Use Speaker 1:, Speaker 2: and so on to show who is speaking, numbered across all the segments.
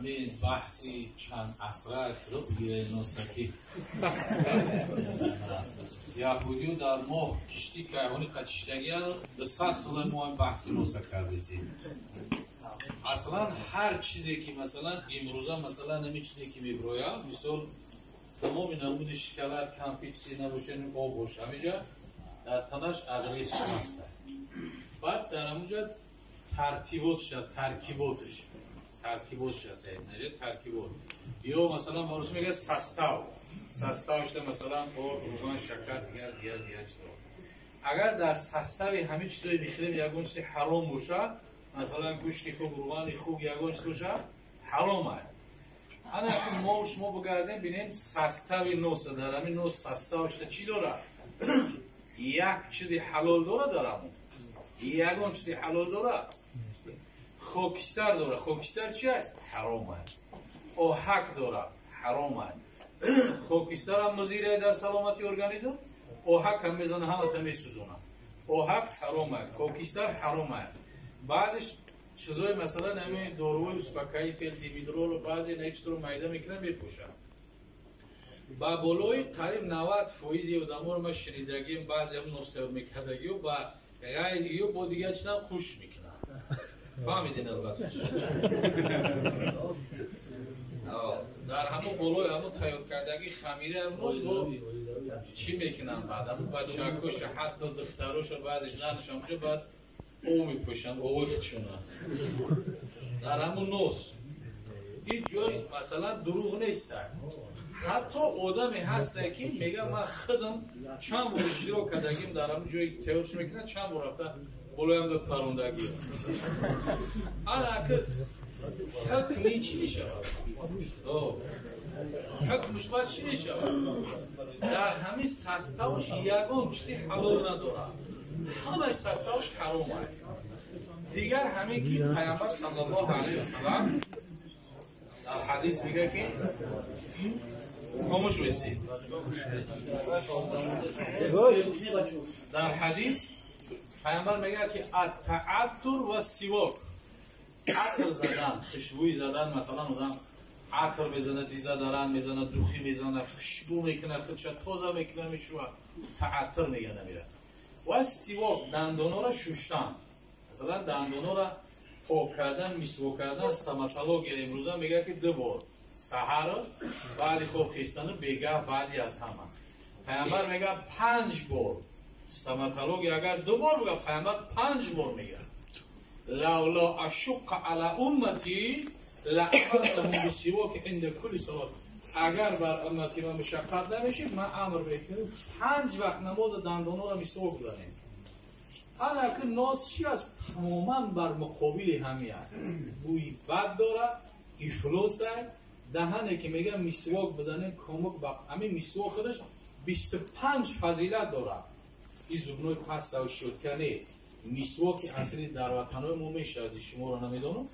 Speaker 1: Ҳамин баҳси чанд асра бигиред носаки. Яҳудиё дар моҳ киштӣ кайҳонӣ қачиштагия 200 сола мо ин баҳси носа кардесем. Аслан ҳар чизе ки масалан имрӯза масалан ҳамин чизе ки мебирояд, мисол тамоми намуди шоколад, конфет чизе набошад, об бошад, ҳаминҷа дар танаш адресш ҳаст. Баъд дар ҳамунҷа тартиботш аст, таркиботш. Таркиботш аст, таркибот. Ё масалан ба русӣ мегӯяд состав. Составшда масалан орд, равған, шакар, дигар дигар дигар чизҳо. Агар дар состави ҳамин чизҳои мехӯрем ягон чизи ҳаром бошад, масалан гӯшти хук, равғани хук ягон чиз бошад, ҳаром аст. Ана мо шумо бигардем бинем состави носа, дар ҳамин нос составшда чӣ дорад? Як чизи ҳалол дорад дар ҳамон? Ягон чизи ҳалол дорад? Хокистар дорад. Хокистар чи аст? Ҳаром аст. Оҳак дорад, ҳаром аст. Хокистар ҳам музир аст дар саломатии организм, оҳак ҳам мезана, ҳамата месӯзонад. Оҳак ҳаром аст, хокистар ҳаром аст. Баъзе чизҳои масалан ҳамин доруҳои успокоитель, димедрол, баъзе на чизро майда мекунанд, мепӯшанд. Ба болои қариб 90% одаморо ман шунидагием, баъзе ҳам ностайёр мекардагиё ба ғайри ё бо дигар чизам хуш мекунанд. Фаҳмидин албатта. Дар ҳамон болои ҳамон тайёр кардагӣ хамира нос бо чӣ мекунанд баъд? Ҳамон бачакоша, ҳатто духтароша, баъзе занаш ҳамҷо баъд об мепӯшанд, овозшона. Дар ҳамон нос. Ҳеҷ ҷой масалан дурӯғ нест. Ҳатто одаме ҳаста ки мегӯяд ман худам чанд бор иштирок кардагим дар ҳамон ҷое тайёрш мекунад, чанд бор рафта болоям ба парондагӣ. Ана ки ҳукми чӣ мешавад? Ҳукмш баъд чӣ мешавад? Дар ҳамин составш ягон чизи ҳалол надорад. Ҳамаи составш ҳаром аст. Дигар ҳамин ки Пайғамбар саллаллоҳу алайҳи васаллам дар ҳадис мегӯяд ки хомӯш бошед. Дар ҳадис Пайғамбар мегӯяд ки ат-тааттур ва сивок. Атр задан, хушбӯй задан, масалан одам атр мезанад, дезодорант мезанад, духи мезанад, хушбӯ мекунад, худша тоза мекунад, мешувад. Тааттур мегӯяд амира. Ва сивок, дандонҳоро шуштан. Масалан дандонҳоро пок кардан, мисвок кардан, стоматология имрӯза мегӯяд ки ду бор. Саҳар баъди хоб хестану бегаҳ баъди аз ҳама. Пайғамбар мегӯяд 5 бор. Стоматология агар 2 бор бигӯяд, Пайғамбар 5 бор мегӯяд. Лавла ашуққа ала уммати лаамартаҳум бисивоки инда кулли салот. Агар бар уммати ман мушаққат намешид, ман амр мекунам 5 вақт намоза дандонҳоро мисвок бизанем. Ана ки нос чи аст? Тамоман бар муқобили ҳамин аст. Бӯи бад дорад, ифлос аст. Даҳане ки мегӯяд мисвок бизанем, кӯмак ба ҳамин мисвок худаш 25 фазилат дорад. Ин зубной паста ва щётка не. Мисвоки асли дар ватанҳои мо мешавад, шуморо намедонам,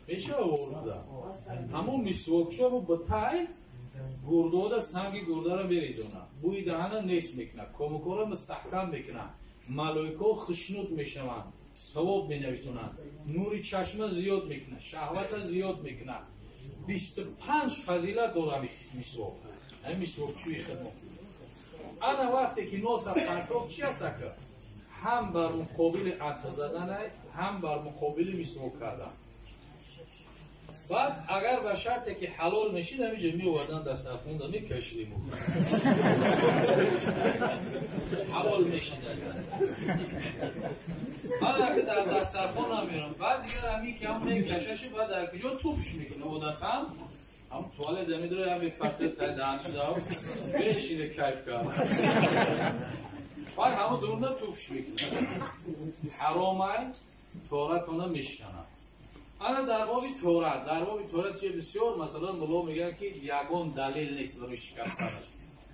Speaker 1: мешавад ворда. Ҳамон мисвокчо бо тай гурдода санги гурдаро мерезонад, бӯи даҳана нест мекунад, кӯмакҳоро мустаҳкам мекунад, малоикаҳо хушнуд мешаванд, савоб менависонанд, нури чашма зиёд мекунад, шаҳвата зиёд мекунад. 25 фазилат дорад мисвок. Ҳамин мисвокчӯи хидмат. Ана вақте ки носа партофт чи аст ака? Ҳам бар муқобили атр задан, ҳам бар муқобили мисвок кардан. Баъд агар ба шарте ки ҳалол мешид, ҳаминҷо меовардан дастархонда мекашидем. Ҳалол мешид агар. Баъд ака дар дастархон намеорам. Баъд дигар ҳамин ки ҳам мекашаши, баъд дар куҷо туфш мекунад одатан? Ҳам туалет намедорад, ҳам мепартад тай даҳаншуда, бешине кайф кард. Баъд ҳамон дурунда туфш мекунад. Ҳаром аст, торатона мешканад. Ана дар боби торат, дар боби торат че бисёр масалан мулло мегӯянд ки ягон далел нест барои шикастанаш.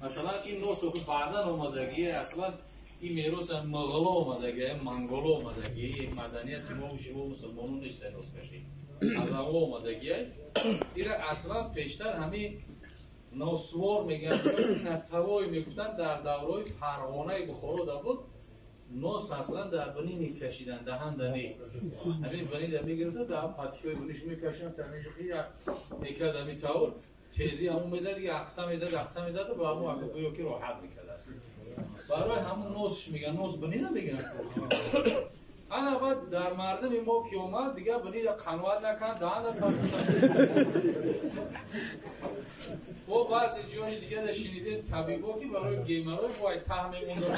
Speaker 1: Масалан ин носо ки баъдан омадагие, аслан ин мероса муғуло омадагие, монголо омадагие, маданияти мо шумо мусулмонон нест носкашӣ. Аз аввал омадагие. Ира аслан пештар ҳамин носвор мегӯянд, насавой мегуфтанд дар давраи Фарғонаи Бухоро да буд. Нос аслан дар бинӣ мекашидан, даҳан да не. Ҳамин бинӣ да мегирифта, дар патикои биниш мекашидан, тамиши мекард ҳамин тавр. Тезӣ ҳамун мезад, дига ақса мезад, ақса мезад ва ҳамун гӯё ки роҳат мекард. Барои ҳамун носш меган, нос бинӣ намеган. Ана баъд дар мардуми мо ки омад, дига бинӣ да қаноат накард, даҳан да бо баъзе ҷои дига да шунидем табибо ки барои геморрой бояд таҳ мемонданд.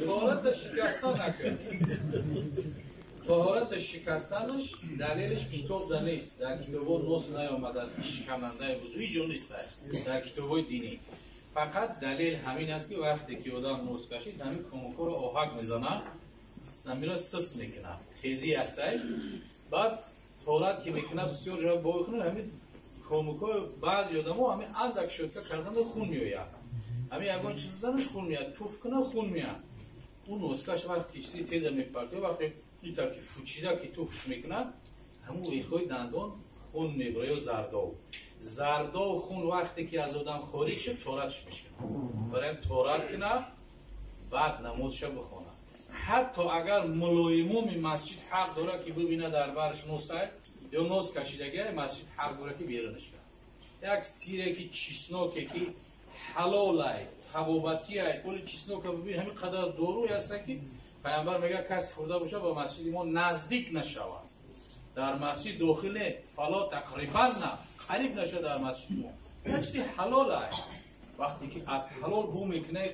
Speaker 1: Тоҳората шикастан накард. Тоҳората шикастанаш далелиш китоб да нест. Дар китобҳо нос наёмадааст ки шиканандаи вузӯ ҳеҷ ҷо нест дар китобҳои динӣ. Фақат далел ҳамин аст ки вақте ки одам нос кашид, ҳамин комукҳоро оҳак мезанад, ҳаминро сис мекунад, тезӣ ҳастай. Баъд тоҳорат ки мекунад, бисёр ҷо бо мекунад, ҳамин комукҳо баъзе одамо ҳамин андак шотка кардан хун меояд. Ҳамин ягон чиз заданаш хун меояд, туф кунад хун меояд. Ӯ носкаш вақте ки чизи теза мепартояд, вақте итар ки фучида ки туфш мекунад, ҳамун рехҳои дандон хун мебарад ё зардов. Зардов хун вақте ки аз одам хориҷ шуд, торатш мешавад. Барои торат кунад, баъд намозша бихонад. Ҳатто агар мулоимоми масҷид ҳақ дорад ки бибинад дар барш носай ё нос кашидагиай, масҷид ҳақ дорад ки берунаш кунад. Як сире ки чесноке ки ҳалолай, табобатиай, оли чеснока бибин, ҳамин қадар доруй ҳаста ки пайғамбар мегӯяд касе хӯрда бошад ба масҷиди мо наздик нашавад. Дар масҷид дохил не, фало тақрибан қариб нашавад дар масҷиди мо. Як чизи ҳалолай. Вақте ки аз ҳалол бу мекунад,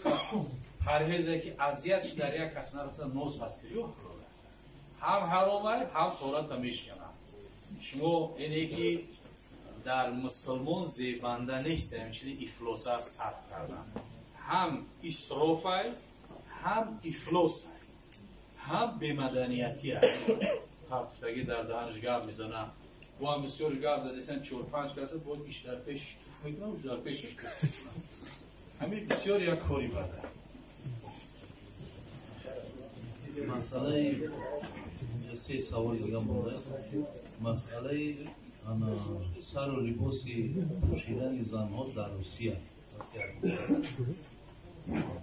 Speaker 1: парҳезе ки азиятш дар як кас нарасад, нос ҳаст ки ҷо ҳалолай. Ҳам ҳаромай, ҳам тората мешканад. Шумо ине ки дар мусулмон зебанда нест ҳамин чизи ифлоса сарф кардан. Ҳам исрофай, ҳам ифлосай, ҳам бемаданиятиай. Ҳафтаги дар даҳанш гап мезанад. Бо ҳам бисёр гап задесан, 4-5 каса бо иш дар пеш туф мекунад, уш дар пешаш туф мекунад. Ҳамин бисёр як кори бад.
Speaker 2: Масъалаи се саволи дига монда. Масъалаи сару либоси пӯшидани занҳо дар Русия.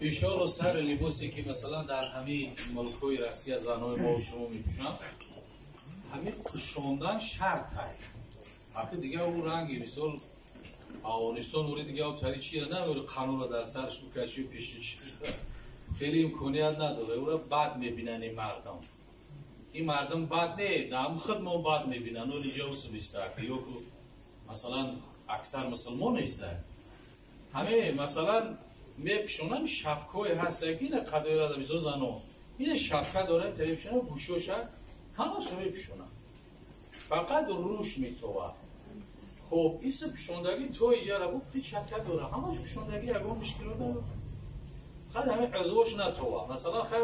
Speaker 1: Иншоалло сари либосе ки масалан дар ҳамин мулкҳои Россия занҳои мо шумо мепӯшанд, ҳамин пӯшондан шарт аст. Ҳақи дига ӯ ранги мисол Афғонистон ури дига ӯ тари чира намеори қанунро дар сараш бикаши пеши чи хеле имконият надорад. Ӯро бад мебинанд ин мардум. Ин мардум бад не, дар худ мо бад мебинанд. Ӯ ниҷо усубиста ё масалан аксар мусулмон нестанд. Ҳамин масалан мепӯшонанд шапкое ҳаста ки ина қадоира мисол зано ина шапка дорад, мепӯшонанд, гӯшоша ҳамаша мепӯшонанд. Фақат рӯш метовад. Хоб иса пӯшондагӣ то иҷара бу печатка дора, ҳамаш пӯшондагӣ ягон мушкилот надорад. Фақат ҳамин узвош натова. Масалан хай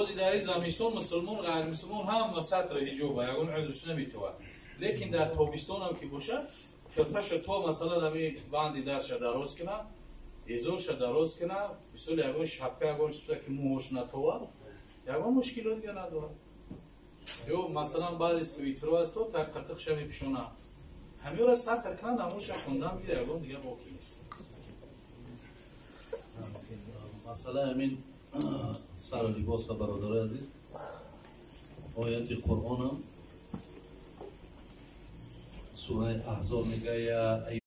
Speaker 1: ози дар ин замистон мусулмон ғайримусулмон ҳама сатри ҳиҷоба, ягон узвш наметовад. Лекин дар тобистонам ки бошад, кирташа то масалан ҳамин банди дастша дароз кунад, эзорша дароз кунад, мисол ягон шапка ягон чиза ки мӯҳош натовад, ягон мушкилот дига надорад. Ё масалан баъзе свитеро аст то қиртиқша мепӯшонад. Ҳаминро сатр кунад, намозша хондан бида, ягон дига боқӣ нест.
Speaker 2: Масъалаи ҳамин сару либоса, бародарои азиз, ояти Қуръонам сураи Аҳзоб мегӯяд: